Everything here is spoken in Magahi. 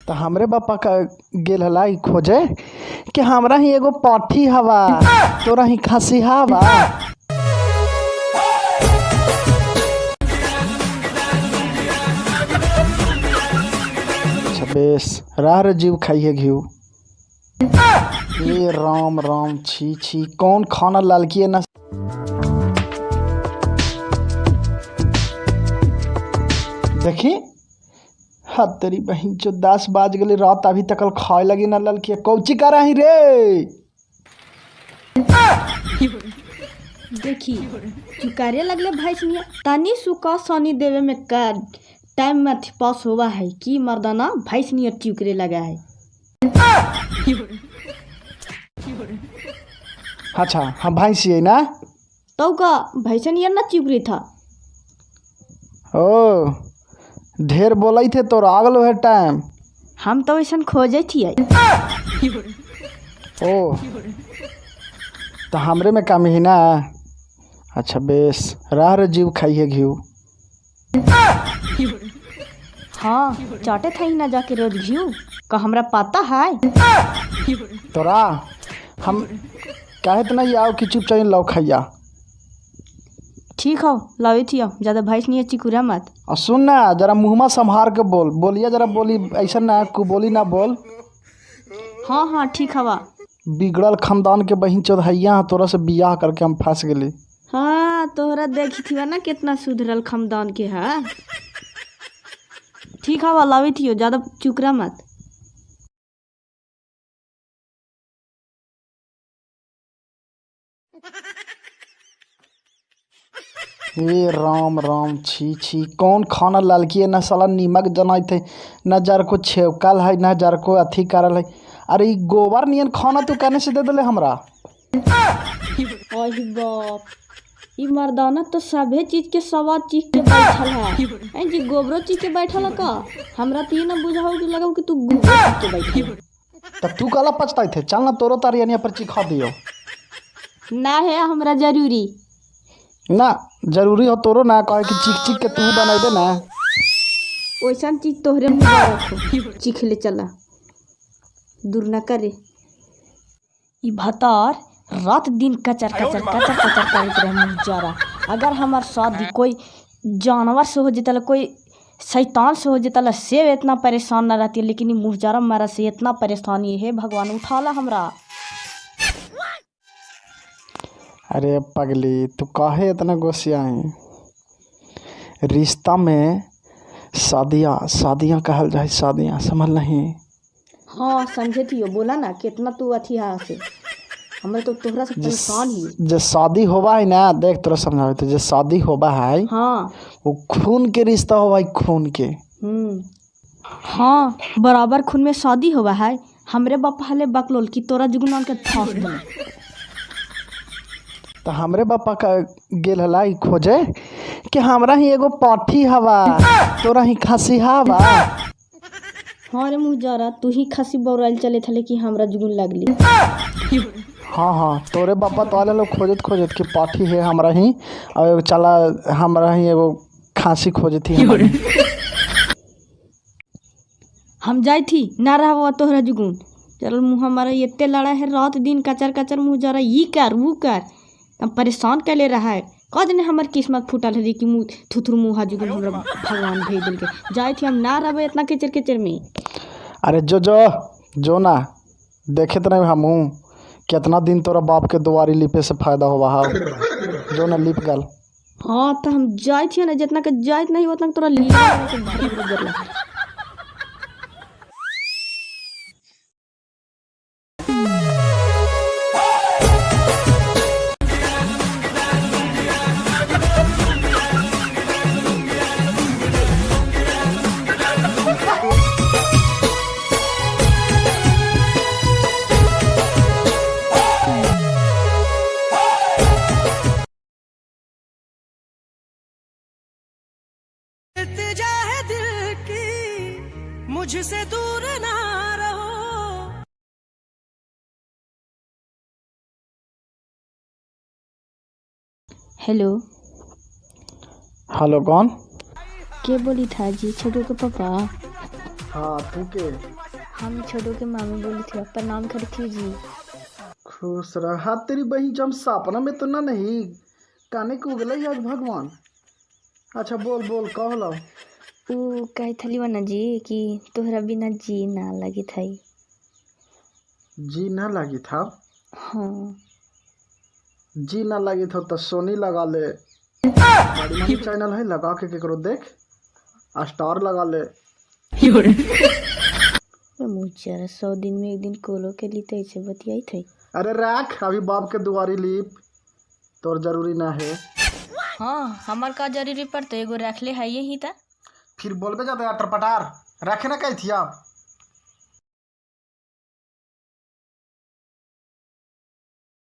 तो हमरे बापा का गेल हलाई खोजे कि हमरा ही एगो पाठी हवा, तोरा ही खासी हवा। अच्छा बेस राह रे जीव खाइए घिउ। ए राम राम, छी छी, कौन खाना लालकी है ना। देखी हाँ तेरी बहन जो 10 बाज गई रात, अभी तक खाए लगी ना ललकी, कौची कर रही रे। देखी चुकारे लगले भैंस निया तनी सुका सनी देवे में का टाइम में अथी पास होवा है कि मर्दाना भैंस नियर चुकरे लगा है। अच्छा हम भैंस है ना, तो का भैंस नियर ना चुकरी था। ओ ढेर बोलाई थे तोर आगलो है टाइम। हम तो ऐसा खोजे थी। ओ तो हमरे में कम ही ना। अच्छा बेस राह रे जीव खाइए घिउ। हाँ चाटे था ही ना जाके रोज घिउ का हमरा पता है। तोरा हम काहे इतना ही आओ कि चुपचाप लाओ खाइया। ठीक हो लावे थी ज़्यादा भैंस नहीं चिकुरा मत। और सुन ना जरा मुँहमा संभार के बोल, बोलिया जरा बोली ऐसा ना कु बोली ना बोल। हाँ हाँ ठीक हवा। बिगड़ल खानदान के बहन चौधैया तोरा से बियाह करके हम फंस गए। हाँ तोहरा देखी थी ना कितना सुधरल खानदान के है। ठीक हवा लावे थी ज़्यादा चुकरा मत। ए राम राम, छी छी, कौन खाना लालकी है ना साला नीमक जनाई थे ना जार को छेवकल है ना जार को अथी करल है। अरे गोबर नियन खाना तू कहने से दे दिले हमरा। ओह बाप, ई मर्दाना तो सभे चीज के स्वाद चीख के बैठल है। ऐ जी गोबरो चीख के बैठल है का? हमरा तो ई ना बुझाओ कि लगाओ कि तू गोबर चीख के बैठल। तब तू काला पछताई थे, चल ना तोरो तारियनिया पर चिखा दियो। ना है हमरा जरूरी ना, जरूरी हो तोरो ना कहे कि चीख चीख के तू बनाइबे ना। वैसा चीज तोहरे मुँह रखो, चीख ले चला दूर ना करे। ई भतार रात दिन कचर कचर कचर कचर करते रहे मुँह जरा। अगर हमार शादी कोई जानवर से हो जेता, कोई शैतान से हो जेता, से इतना परेशान ना रहती, लेकिन मुँह जरा मारा से इतना परेशानी है। भगवान उठा ला हमरा। अरे पगली तू काहे इतना गुस्सा है? रिश्ता में शादियाँ शादियाँ कहल जाए, शादियाँ समझ नहीं। हाँ समझे थी, बोला ना कितना तू अथी है से हमरा तो तोहरा से परेशान ही। जो शादी होवा है ना, देख तोरा समझावे तो, जो शादी होवा है हाँ वो खून के रिश्ता होवा है, खून के। हाँ बराबर खून में शादी होवा है। हमरे बापा हले बकलोल की तोरा जुगुनान के थास दे। तो हमरे बापा का गेल हलाई खोजे कि हमरा ही एगो पाठी हवा, तोरा ही खासी हवा। हाँ रे मुँह जरा तू ही खासी बौराइल चले थे कि हमरा जुगुन लगली। हाँ हाँ तोरे बापा तो आले लोग खोजत खोजत कि पाठी है हमरा ही, और एगो चला हमरा ही एगो खांसी खोजत थी। हम जाई थी ना रहा तोहरा जुगुन। चल मुँह हमारा इतने लड़ा है रात दिन कचर कचर मुँह जरा ये कर वो कर, हम परेशान कर ले रहा है। कह ने हमार किस्मत फूटल है कि मुँह थुथुर मुँह जुगुन हमरा भगवान भेज दिल के। जाए थी हम ना रहे इतना केचर केचर में। अरे जो जो जो ना देखे तो नहीं हम कितना दिन तोरा बाप के दुआरी लिपे से फायदा होवा है, जो ना लिप गल। हाँ तो हम जाए थी ना, जितना के जाए नहीं उतना तोरा लिप। इल्तिजा है दिल की, मुझसे दूर ना रहो। हेलो हेलो, कौन के बोली था जी? छोटू के पापा। हाँ तू के? हम छोटू के मामी बोली थी, प्रणाम करी थी जी। खुश रहा तेरी बहन, जब सपना में तो ना नहीं काने को उगल आज भगवान। अच्छा बोल बोल कहलो। ऊ कही थली ना जी कि तोहरा बिना जी ना लगी थई। जी ना लगी था? हाँ। जी ना लगी था तो सोनी लगा ले, बड़ी मनी चैनल है, लगा के केकरो देख, स्टार लगा ले। मुझे 100 दिन में एक दिन कोलो के लिए ऐसे बतियाई थी। अरे रख अभी बाप के दुआरी लीप, तोर जरूरी ना है। हाँ हमार का जरूरी पड़तो, एगो रख ले है यही ता। फिर बोलबे जाते अटर पटार रखे ना कही थी आप।